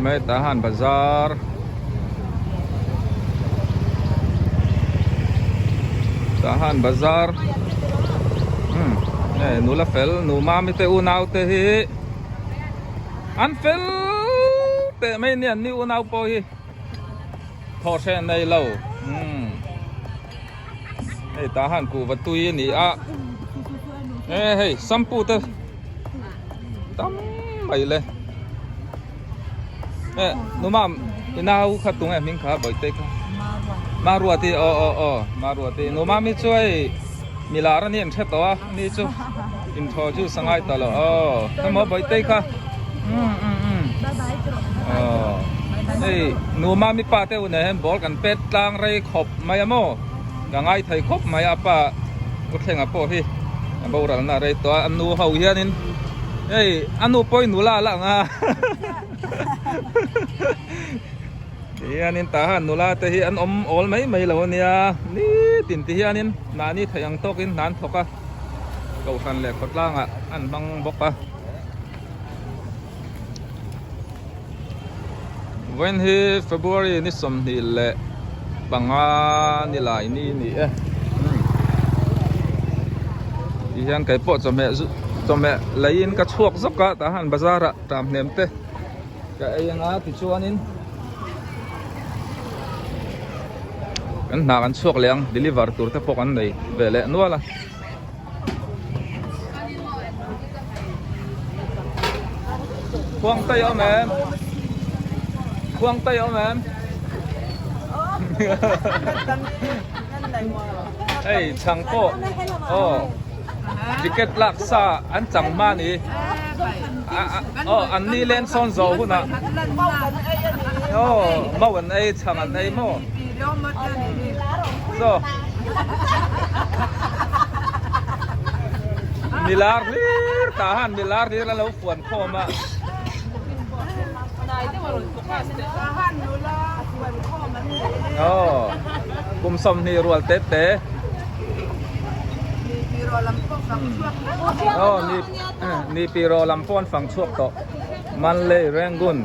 mai tah hian bazar tah hian bazar umm hei nula fel nu mami te unau te hi an fel teh mai nia an ni unau pawh hi thawh hreh nei lo umm hei tah hian kuhva tui a ni a e hei shampoo te tam mai le e numa i nau kha tunge hming kha bawihte kha Maruati aw aw aw Maruati numa mi chu hei milar a ni an hre tawh a ni chu inthaw chu sangai ta lo aw hemaw bawihte kha um um um aw hei numa mi pa te u nen hian ball kan pet tlang rei khawp mai a maw ka ngai thei khawp mai a pa u thlenga pawh hi a boral na rei tawh a a nu ho hianin hei a nu pawhin nula a la ang a ti hianin tah han nula te hi an awm awl mai mai lo ania nitin ti hianin mahni theih ang tawkin hna an thawk a kohhran leh khawtlangah an hmang bawk a. Vawiin hi February ni 25 ni lai ni ni e ti hian kei pawh chawhmeh zu chawhmeh leiin ka chhuak zawk a tah hian bazar ah ṭam hnem te ka ei anga tichuanin kan hna kan chhuak leh ang deliver tur te pawh kan nei ve leh nual a. Khuang tay awm em? Khuang tay awm em? Hei chhang pawh aw ticket lak sa an chang hma ni aw an ni len sawn zawh hunah aw mau an ei chhang an ei maw Saw Milar hlir tah han milar hlir an lo fuan khawm a. Aw kum 20 rual te te. Aw ni ni pi ro lam pawh an fang chhuak tawh. Manlay Rangoon.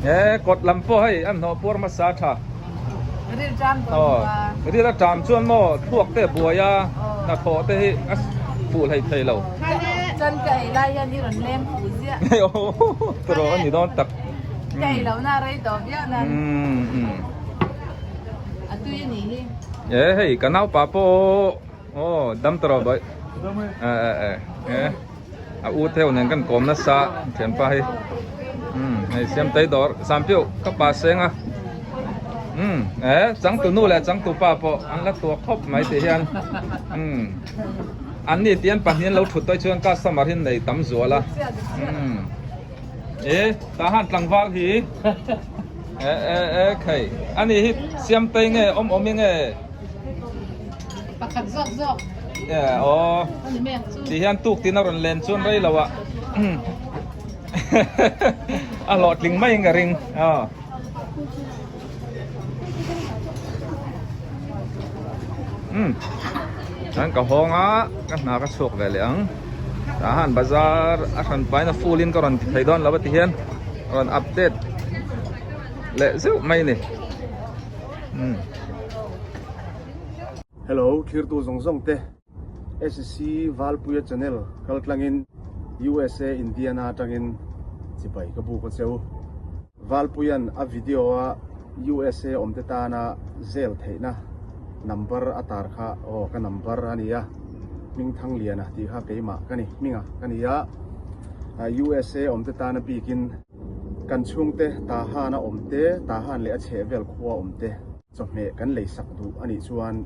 E kawt lam pawh hei an hnawh puar hmasa tha ril a ṭam chuan maw thluak te a buai a hnathawh te hi a fuh hlei thei lo tawrh a ni dawn tak E hei ka naupa pawh aw dam tawh rawh bawih e e e e a u theu nen kan kawm nasa thianpa hi um hei siam tai dawr sampiu ka pa seng a um e changtu nu leh changtu pa pawh an la tuak khawp mai tih hian um an ni tian pahnih an lo thut tawih chuan customer hi an nei tam zual a um e tah han tlangval hi. E e e khei ani hi siam tei nge awm awm i nge pakhat zawk zawk e aw ti hian tuk tin a rawn len chuan rei lo ah a hlawhtling mai in ka ring aw um chuan ka hawng a ka hna ka chhuak ve leh ang tah han bazar a hran pain a full in ka rawn ti thei dawn lo a ti hian rawn update leh zeuh mai a ni umm. Hello thirtu zawng zawng te SC Valpuia channel kal tlangin USA Indiana atangin chibai ka buk a cheu. Valpuia'n a video a USA awmte tana zel theihna number a tar kha aw ka number a nia Hmingthangliana tih kha keimah ka ni hminga ka ni a USA awmte tana bikin kan chhungte Tahan a awmte Tahan leh a chhehvel khua awmte chawhmeh kan lei sak duh a nih chuan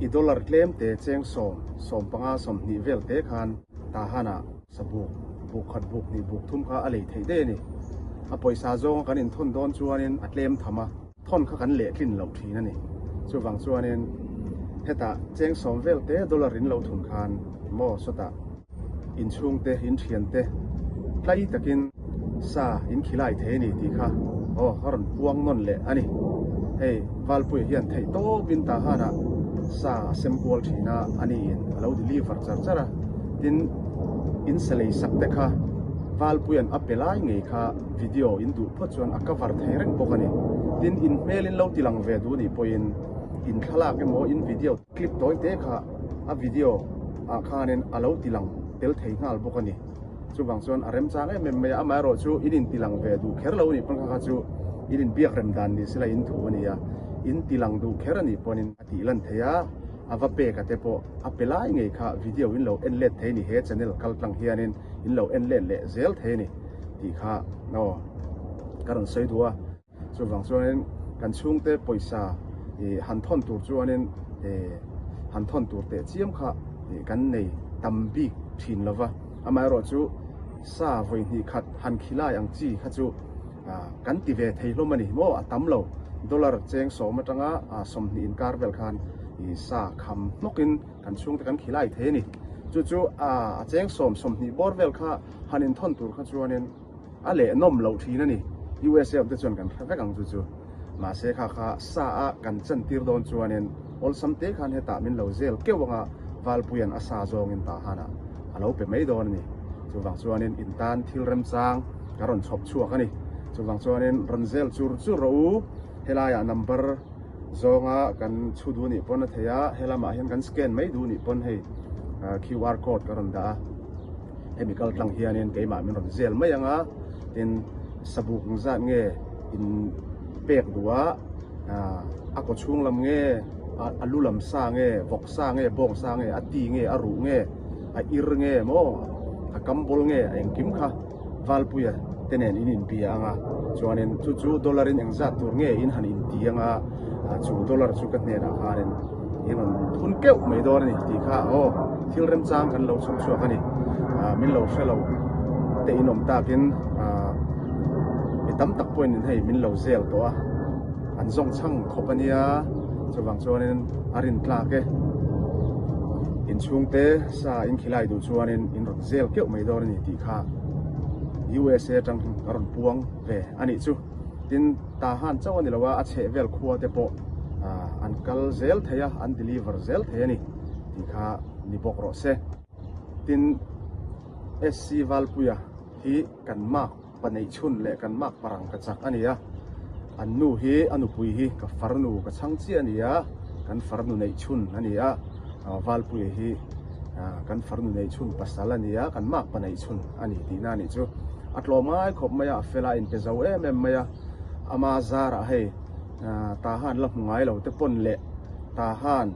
i dollar tlem te cheng sawm 15 20 vel te khan Tahan ah Sabuk, buk khat buk hnih buk thum kha a lei theih daih a ni. A pawisa zawnga kan inthawn dawn chuanin a tlem tham a, thawn kha kan lehtlin loh thin a ni. Chuvang chuanin hetah cheng sawm vel te dollar in lo thun khan maw sawtah inchhungte, inthiante tlai takin sa in khilai thei a ni tih kha aw a rawn puang nawn leh a ni. Hei Valpuia hian theih tawpin Tahan-ah sa a sem kual thin a, a niin a lo deliver char char a. Tin, in sa lei sak te kha Valpuia'n a pe lai ngei kha video in duh phawt chuan a cover thei reng bawk a ni. Tin, in hmel in lo ti lang ve duh nih pawhin in thlalak emaw in video clip tawi te kha a video ah khanin a lo ti lang tel thei nghal bawk a ni. Chuvang chuan a remchang em em mai a, amaherawh chu in intilang ve duh kher lo a nih pawn kha kha chu in inbiak rem dan ni sela in thu a ni a, in tilang duh kher a nih pawnin a tih lan thei a, a va pek a te pawh a pe lai ngei kha video in lo en let thei a ni, he channel kal tlang hianin in lo en let leh zel thei a ni tih kha aw ka rawn sawi duh a. Chuvang chuanin kan chhungte pawisa ih han thawn tur chuanin ih han thawn tur teh chiam kha ih kan nei tam bik thin lo va. Amaherawh chu sa vawi hnih khat han khilai ang chi kha chu ah kan ti ve thei hlawm a ni maw a tam lo. Dollar cheng sawm atanga ah 20 inkar vel khan ih sa kham hnawkin kan chhungte kan khilai thei a ni. Chu chu ah a cheng sawm 20 bawr vel kha han inthawn tur kha chuanin A leh nawm loh thin a ni. USA awm te chuan kan hre vek ang chu chu. Mahse kha kha sa a kan chantir dawn chuanin awlsam te khan hetah min lo zel keuh anga Valpuia'n a sa zawngin tah hanah a lo pe mai dawn a ni. Chuvang chuanin in tan thil remchang ka rawn chhawp chhuak a ni. Chuvang chuanin rawn zel chur chur rawh u. Helaiah number zawnga kan chhu duh nih pawn a thei a, helamah hian kan scan mai duh nih pawn hei QR code ka rawn dah a. Hemi kal tlang hianin keimah min rawn zel mai ang a, tin sabuk zat nge in pek duh a, a kaw chhung lam nge, a lu lam sa nge, vawk sa nge, bawng sa nge, a ti nge, a ruh nge, a ir nge maw, a kam bawl nge, a engkim kha Valpuia te nen in inbia ang a, chuanin chu chu dollar in engzat tur nge in han inti ang a, chu dollar chu ka hnenah khanin in rawn thun keuh mai dawn a ni tih kha aw thil remchang kan lo chhawp chhuak a ni. Min lo hre lo te in awm takin mi tam tak pawhin hei min lo zel tawh a, an zawng chhang khawp a nia, chuvang chuanin a rin tlak e. Inchhungte sa in khilai duh chuanin in rawn zel keuh mai dawn a ni tih kha USA atang ka rawn puang ve a nih chu. Tin, Tahan chauh a ni lo a, a chheh vel khua te pawh an kal zel thei a, an deliver zel thei a ni tih kha ni bawk rawh se. Tin, SC Valpuia hi kan mark paneih chhun leh kan mark parang ka chak a ni a, an nu hi a nupui hi ka farnu ka chhang chiah a ni a, kan farnu neih chhun a ni a, Valpuia hi kan farnu neih chhun pasal a ni a, kan mark paneih chhun a ni tihna a nih chu. A tlawm ngai khawp mai a, a fel a, a inpe zo em em mai a, ama zarah hei Tahan la hmu ngai lo te pawn leh Tahan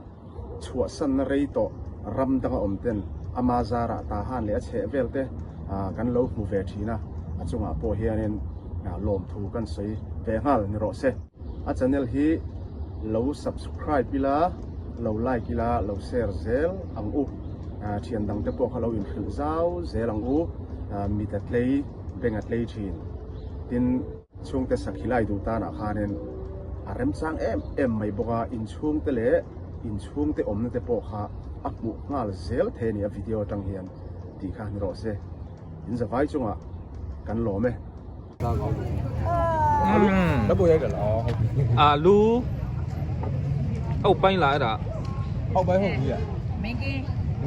chhuahsanna rei tawh ram danga awm ten ama zarah Tahan leh a chheh vel te kan lo hmu ve thin a, a chungah pawh hianin lawmthu kan sawi ve nghal ni rawh se. A channel hi lo subscribe ila, lo like ila, lo share zel ang u. Thian dang te pawh kha lo inhrilh zau zel ang u. Mit a tlei, beng a tlei thin. Tin, chhungte sakhilai duh tanah khanin a remchang em em mai bawk a, inchhungte leh inchhungte awmna te pawh kha a hmuh nghal zel thei a ni a video atang hian tih kha ni rawh se. In zavai chungah kan lawm e. Alu ho pain lai dah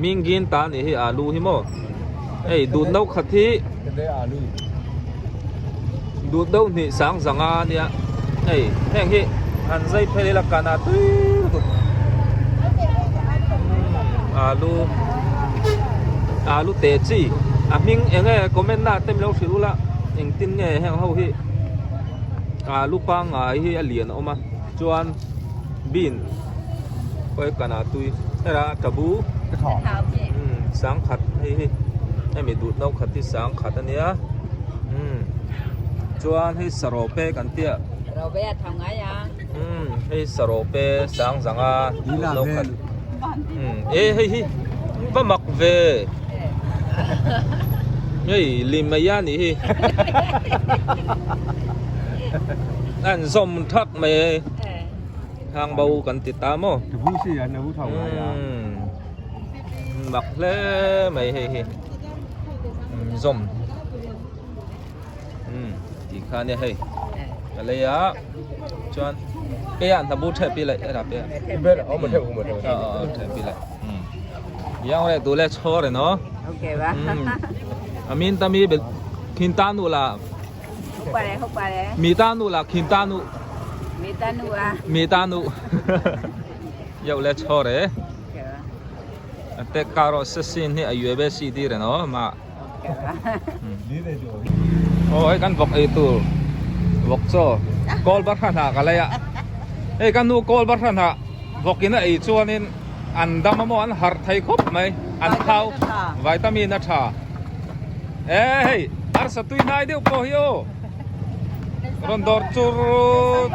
Mingin ta ni hi alu hi maw hei dut no khat hi dut deuh hnih sang zanga nia hei heng hi han zai phei ila kana tui lutuk alu alu te chi a hming eng nge comment na te min lo hrilh ula engtin nge heng ho hi alu pangngai hi a lian a awm a chuan bean khawi kana tui hera tabu sangkhat hei hi hemi duh no khat hi sangkhat a nia chuan hei sarawpe kan tia hei sarawpe sang zanga duh no khat e hei hi va mak ve hei lim mai a nih hi an zawm thak mai e hang bo kan ti ta maw mak hle mai hei hi zawm tih kha ania hei ka lei a chuan. Pe ah na bu the pi le era pe. Ber o ma the ma the. Ờ the pi le. Yang le tu le cho re no. Ok ba. Amin ta mi be khin ta nu la. ဟုတ်ပါတယ်ဟုတ်ပါတယ် Mi ta nu la khin ta nu. မေတနုပါ Mi ta nu. Yau le cho re. ကဲပါ Te karo se sin hi a yue be si di re no ma. ကဲပါ Ô hei kan vok ei tur vok chaw kawl bar hran ah ka lei a hei kan nu kawl bar hran ah vok in a ei chuanin an dam a maw an harh thei khawp mai an thau vitamin a tha e hei arsa tui hnai deuh pawh hi aw rawn dawr chur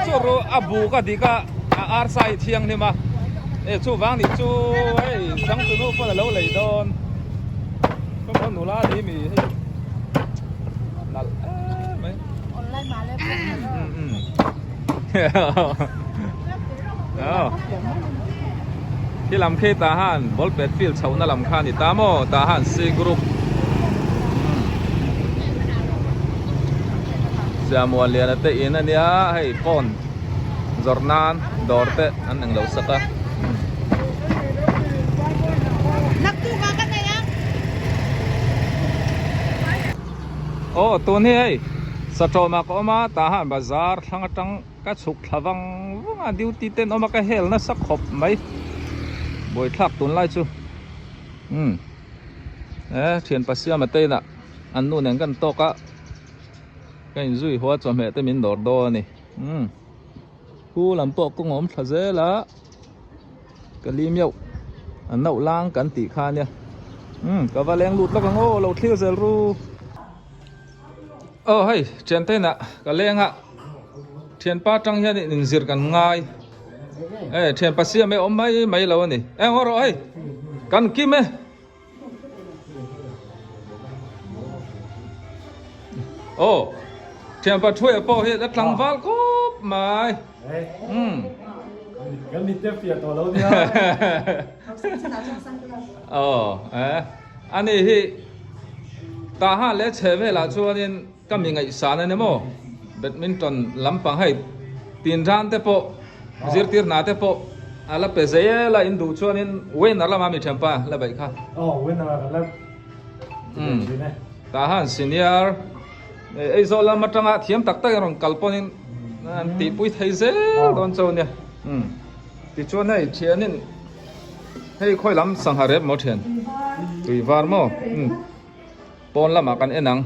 chur a buk a dik a a arsa hi thianghlim a e chuvang nih chu hei changtunu pawn a lo lei dawn. Kawng nula ni mi hei nalh em mai. Khi lam khi tah han ball pet field chhohna lam kha a ni ta maw tah han C group Siamuan liana te in a nia hei phone zawrh nan dawr te an englo sak a. Aw tun hi hei Satawmah ka awm a tah han bazar thlang atang ka chhuk thla vang vang a duty te an awm a ka hel nasa khawp mai buaithlak tunlai chu umm e thian pa siama te inah an nu nen kan tawk a ka inzui haw a chawhmeh te min dawr dawn a ni umm. Khu lam pawh kawng a awm thla zel a ka lim yauh a nauh lang kan tih kha ania umm ka va leng lut lawk ang aw lo thlir zel ru aw hei thian te inah ka leng a thianpa atang hian in inzir kan ngai e thianpa siam e awm mai mai lo a ni eng haw rawh hei kan kim e. Aw thianpa thuaia pawh hi a tlangval khawp mai umm Kan mit te fiah tawh lo nia. Aw e ani hi Tahan leh chhe velah chuanin ka mi ngaihsan a ni maw badminton lampang hei tinran te pawh zirtir hna te pawh a la pe zel a in duh chuanin winner lama mi thianpa la beih kha. Aw winner ah kan la ti thin e. Tahan senior Aizawl lam atanga thiam tak tak in rawn kal pawhin an tihpui thei zel dawn chauh a nia. Tichuan hei thianin hei khawi lam sangha rep maw thian tui var maw. Pawn lamah kan en ang.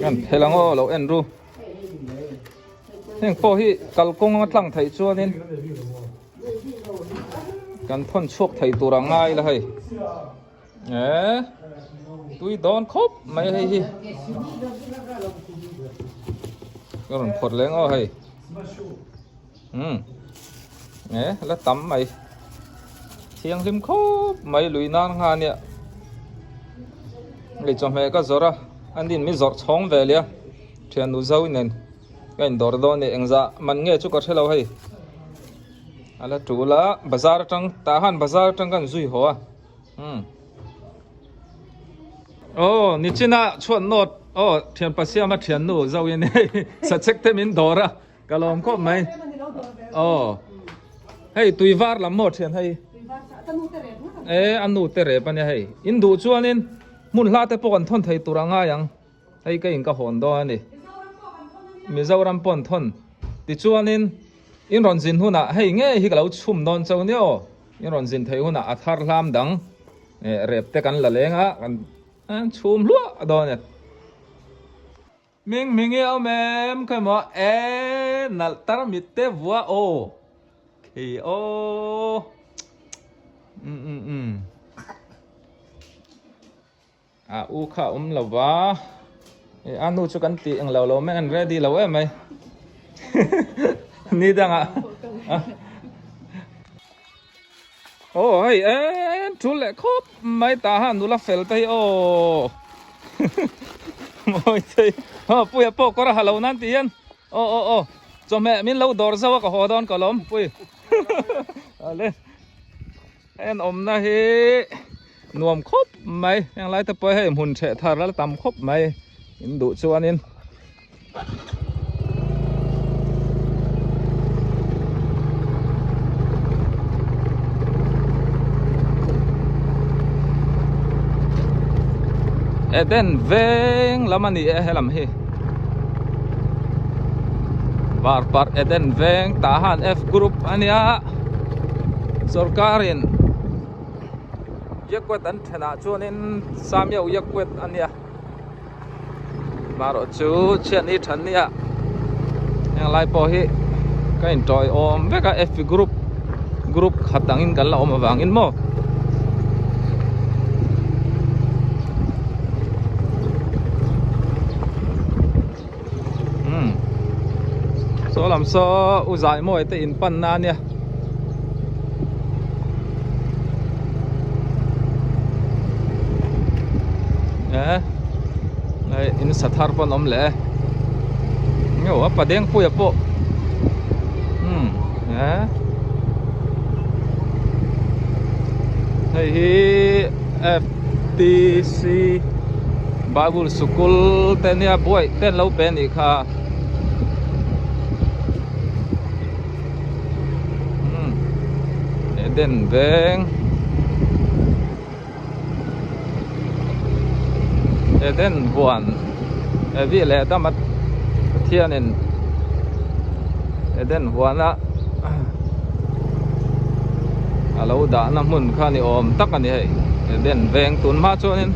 Kan phel ang aw lo en ru. Heng pawh hi kalkawng a tlang theih chuanin kan thawn chhuak thei tur ang ngai la hei. E tui dawn khawp mai hei hi. Ka rawn phawrh leng aw hei. Umm e la tam mai thianghlim khawp mai lui nan nga nia hei chawhmeh ka zawrh a an din mi zawrh chhawng ve lia thian nu zo nen ka in dawr dawn a ni engzah man nge chu ka hrelo hei a la tul a bazar atang tah han bazar atang kan zui haw a umm aw nichina chhuat nawt aw thianpa siama thiannu zo in hei sachek te min dawr a. Ka lawm khawp mai. Aw. Hei tui var lam maw thian hei. E a nu te rep ania hei. In duh chuanin hmun hla te pawh kan thawn thei tur a ngai ang. Hei ka in ka hawn dawn a ni. Mizoram pawh an thawn. Tichuanin in rawn zin hunah hei ngei hi ka lo chhum dawn chauh nia aw. In rawn zin theih hunah a thar hlam dang rep te kan la leng a kan chhum hluah dawn e. Ming ming i awm em khawi maw e nalh tar mit te vua aw khi aw um um um a u kha awm lo va e a nu chu kan tih eng lo lo mai an ready lo em mai ni dangah Aw hei e thul leh khawp mai ta han nula fel te hi aw mawi thei aw puia pawh kawr a ha lo nan tih hian aw aw aw chawhmeh min lo dawr zauh a ka haw dawn ka lawm pui ale en awmna hi. Nuam khawp mai heng lai te pawh hei hmun theh thar la tam khawp mai in duh chuanin. Eden veng lam a ni e helam hi Varparh Eden veng tah han F group a nia sorkarin Yakwet an thenah chuanin Samyau Yakwet a nia. Marawh chu chhiatni than nia heng lai pawh hi ka intawi awm vek a F group group khat angin kan la awm avangin maw. Umm saw lam saw u zai mawi te in pan na ania. Eh hei in sa thar pawh an awm leh e nge a pa dengpuia pawh umm eh hei hi F_T_C Bible sikul te nia buaih te an lo pe anih kha. Umm Eden veng Eden huan Evi leh Adama Pathianin Eden huana a lo dahna hmun kha ni awm tak a ni hei Eden veng tun hma chuanin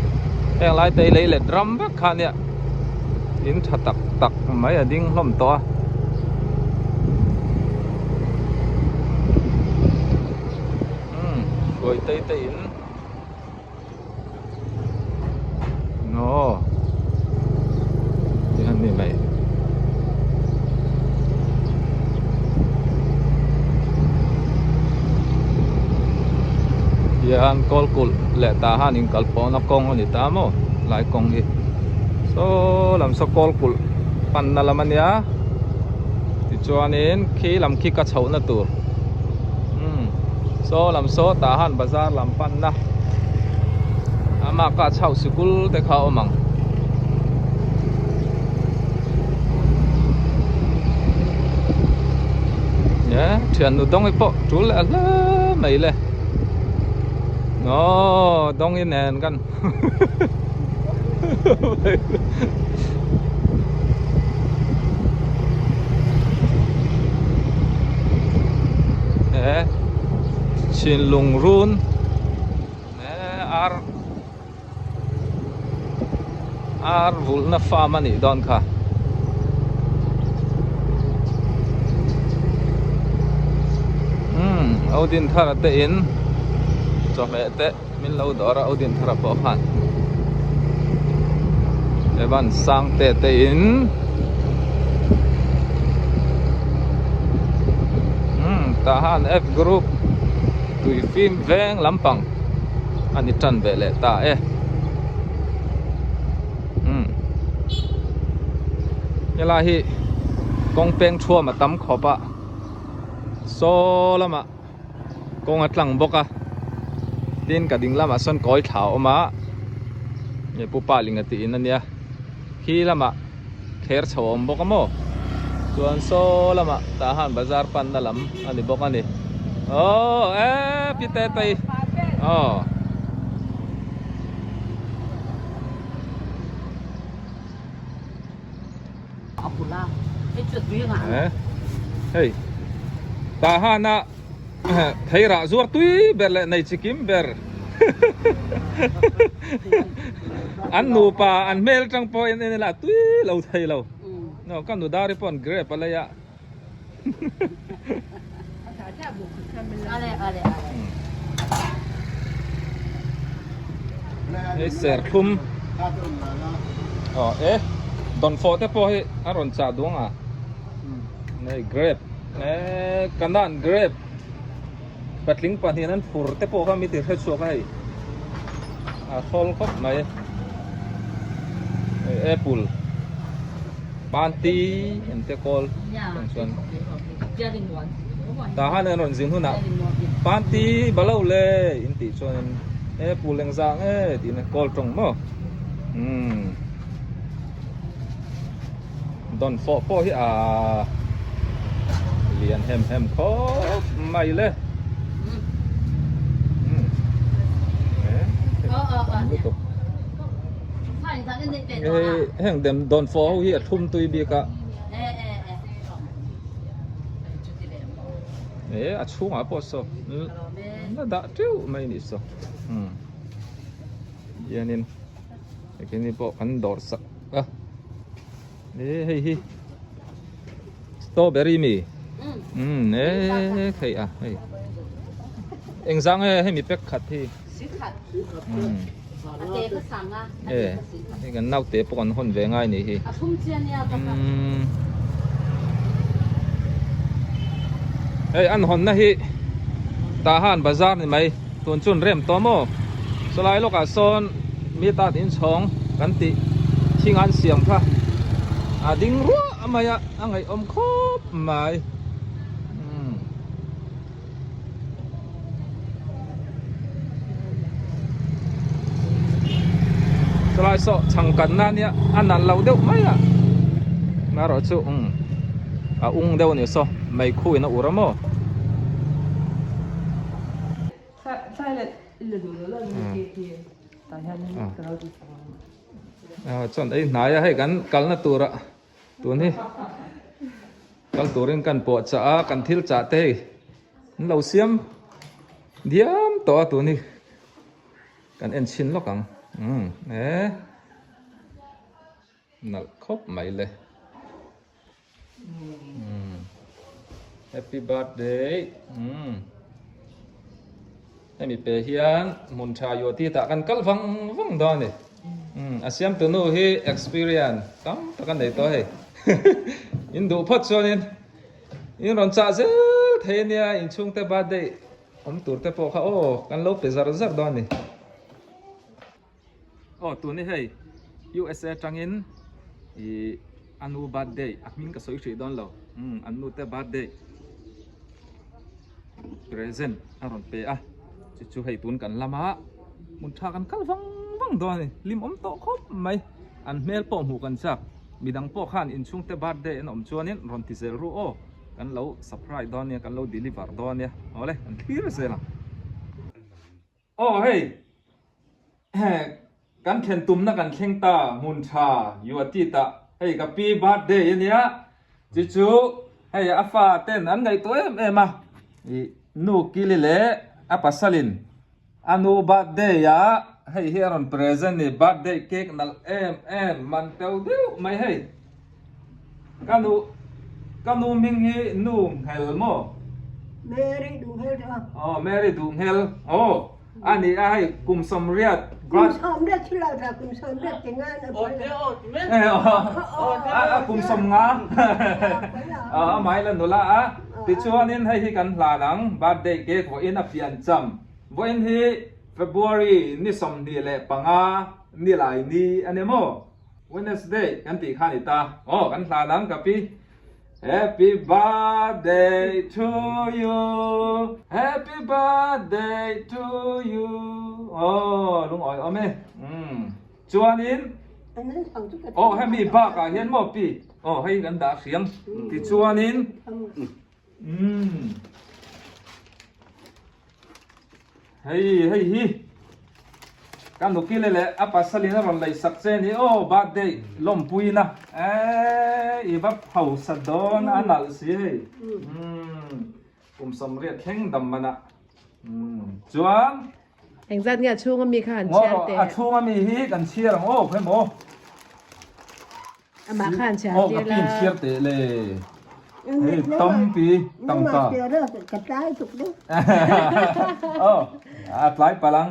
heng lai te hi lei let ram vek kha nia. In tha tak tak mai a ding hlawm tawh a. Umm hruai tei te in aw ti han ni mai. Hian kawl kulh leh tah han inkal pawhna kawng a ni ta maw lai kawng hi saw lam saw kawl kulh panna lam a nia tichuanin khi lam khi ka chhohna tur umm saw lam saw tah han bazar lam panna ama ka chhoh sikul te kha a awm ang. Thiannu Dawngi pawh tul leh hle mai le aw Dawngi nen kan he Chhinlung run ar Ar vulhna farm a nih dawn kha. Umm Odin thara te in chawhmeh te min lo dawr a Odin thara pawh khan Evan Sangte te in umm tah han F group tui fim veng lampang. A ni tan ve leh ta e umm helai hi kawng peng thuam a tam khawp a saw lamah kawng a tlang bawk a tin ka ding lamah sawn kawi thla a awm a nge pu pa ling a tih in ania khi lamah kher chho a awm bawk a maw chuan saw lamah tah han bazar panna lam a ni bawk a ni aw e pi te tei aw. Hei tah hana thei rah zuar tui ber leh nei chikim ber an nupa an hmel tang pawh en en ila tui lo thei lo no ka nu dari pawh an grape a lei a Hei serthlum aw e dawnfawh te pawh hi a rawn chah duang a hei grape e kanan grape patling pahnih an phur te pawh kha mi ti hre chhuak a hei a thawl khawp mai hei apple panti an te kawl ang chuan tah han an rawn zin hunah panti balo le in tih chuan. E pul engzah nge tih na kawl tawng maw umm dawnfawh pawh hi aa lian hem hem khawp mai le umm lutuk hei heng dem dawnfawh ho hi a thlum tui bik a e a chhungah pawh saw la dah teuh mai anih saw umm hianin hekini pawh kan dawr sak a e hei hi strawberry mi umm e theih a hei engzah nge hemi pack khat hi umm e hei kan naute pawh kan hawn ve ngai anih hi umm hei an hawnna hi Tahan bazar ni mai tun chu an rem tawh maw sawlai lawkah sawn mi tat inchhawng kan tih thing an siam kha a ding ruah mai a a ngaihawm khawp mai umm. Chulai saw chhang kanna ania a nalh loh deuh mai a marawh chu umm a ung deuh a ni saw meikhu in a ur a maw. Chuan ei hnai a hei kan kalna tura tun hi kal turin kan pawh chah a kan thil chah te hei an lo siam diam tawh a tun hi kan en chhin lawk ang umm e nalh khawp mai le umm happy birthday umm hemi pe hian hmun tha yuah tih tah kan kal vang vang dawn a ni umm a siam tu nu hi experience tam tak a nei tawh a hei in duh phawt chuanin. In rawn chah zel thei ania inchhungte birthday awm tur te pawh kha aw kan lo pe zar zar dawn a ni. Aw tun hi hei USA atangin ih a nu birthday a hming ka sawi hrih dawn lo umm an nu te birthday present a rawn pe a chu chu hei tun kan lama hmun tha kan kal vang vang dawn a ni hlim awm tawh khawp mai an hmel pawh hmuh kan chak. Midang pawh khan inchhungte birthday an awm chuanin rawn ti zel ru aw, kan lo supply dawn nia, kan lo deliver dawn nia, awle kan thlir zel ang. Aw hei, kan thlen tumna kan thleng ta hmun tha Yuati tah hei ka pi birthday ania, chu chu hei a fa ten an ngaihtuah em em a, ih nu Kili leh a pasalin A nu birthday ah hei hi a rawn present ni birthday cake nalh em em man teuh deuh mai hei ka nu ka nu hming hi nu nghel maw Mary duh nghel deuh a aw Mary duh nghel aw a ni a hei kum sawmriat kum sawmriat thil ah dah kum sawmriat ti ngan a pawi a kum sawmnga a mai la nula a tichuanin hei hi kan hlan ang birthday cake vawiin a pian cham Vawiin hi February ni 25 ni lai ni a ni maw? Wednesday kan tih kha a ni ta. Aw kan hlan ang ka pi. Happy birthday to you, happy birthday to you. Aw lungawi awm e. Umm chuanin aw hemi bakah hian maw pi? Aw hei kan dah hriam tichuanin Umm. Hei hei hi ka nukile leh a pasalin a rawn lei sak che ni aw birthday lawmpuina eh i va hausa dawn a nalh si hei umm kum sawmriat thleng dam man ah umm chuan Engzat nge a chhung ami kha an chhiar teh? A chhung ami hi kan chhiar ang aw khawi maw? Amah kha an chhiar tir la. Aw ka pin chhiar teh le. Hei tampi tangka. Ka tlai tuk deuh. Aw a tlai palh ang.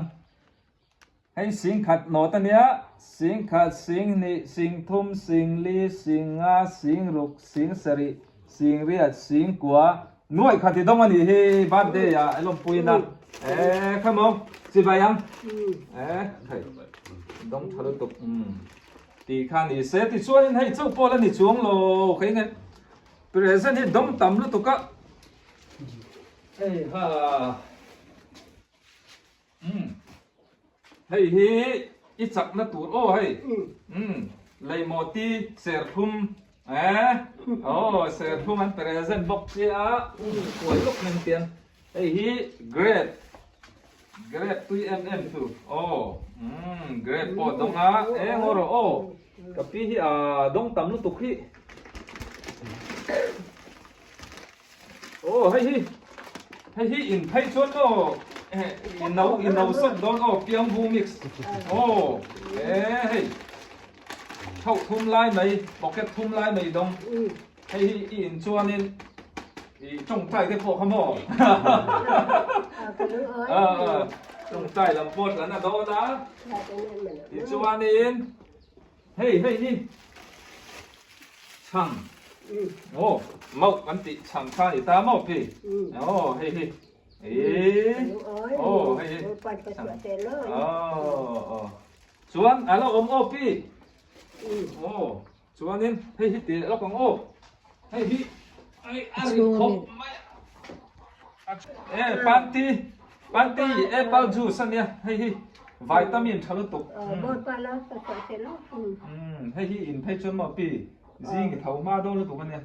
Hei singkhat nawt ania, singkhat, singhnih, singthum, singli, singnga, singruk, singsarih, singriat, singkua, Nuaih kha ti dawng a nih hi birthday ah i lawmpui na e kha maw chibai ang e hei dawng tha lutuk ti kha ni se tichuanin hei chauh pawh la ni chuang lo kha enge present hi dawng tam lutuk a hei ha. Hei hi i chakna tur aw hei. Umm Leimawti serthlum eh aw serthlum an present bawk che a kuai lawk hming tiang hei hi grape grape tui em em tur aw umm grape pawh a dawng a eng aw rawh aw ka pi hi a dawng tam lutuk hi Aw hei hi hei hi in phei chuan maw i no i no sawt dawn aw piangbu mix aw e hei thauh thum lai mai pocket thum lai mai dawng hei hi i in chuanin i tawngtai te pawh kha maw tawngtai lam pawh tlan a dawn a tichuanin Hei hei hi chhang aw mauh kan tih chhang kha a ni ta maw pi aw hei hi ih aw hei hi aw aw chuan a lo awm aw pi aw chuanin hei hi tih lawk ang aw hei hi a ri khawp mai a e panty Panty apple juice a nia hei hi vitamin tha lutuk umm hei hi in phei chuan maw pi zing i tho hma dawn lutuk a nia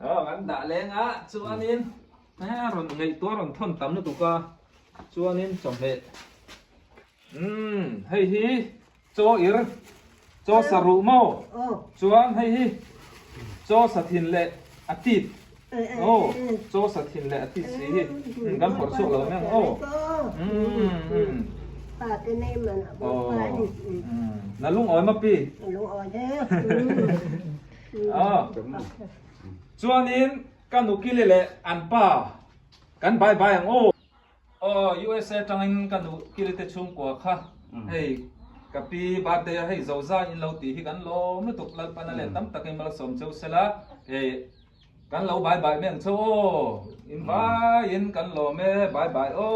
aw kan dah leng a chuanin a rawn ngaihtuah rawn thawn tam lutuk a chuanin chawhmeh umm hei hi chaw ir chaw saruh maw chuan hei hi chaw sathin leh a tit aw chaw sathin leh a tit si hi kan phawrh chhuak lo mai ang aw umm aw na lungawi maw pi aw chuanin ka nukili leh an pa kan bai bai ang aw. Aw USA tangin ka nu Kilite chhungkua kha hei ka pi birthday a hei zozai in lo tih hi kan lawm lutuk Lalpana leh tam takin malsawm cheu sela hei kan lo bye bye mai ang cheu aw in vaiin kan lawm e bye bye aw.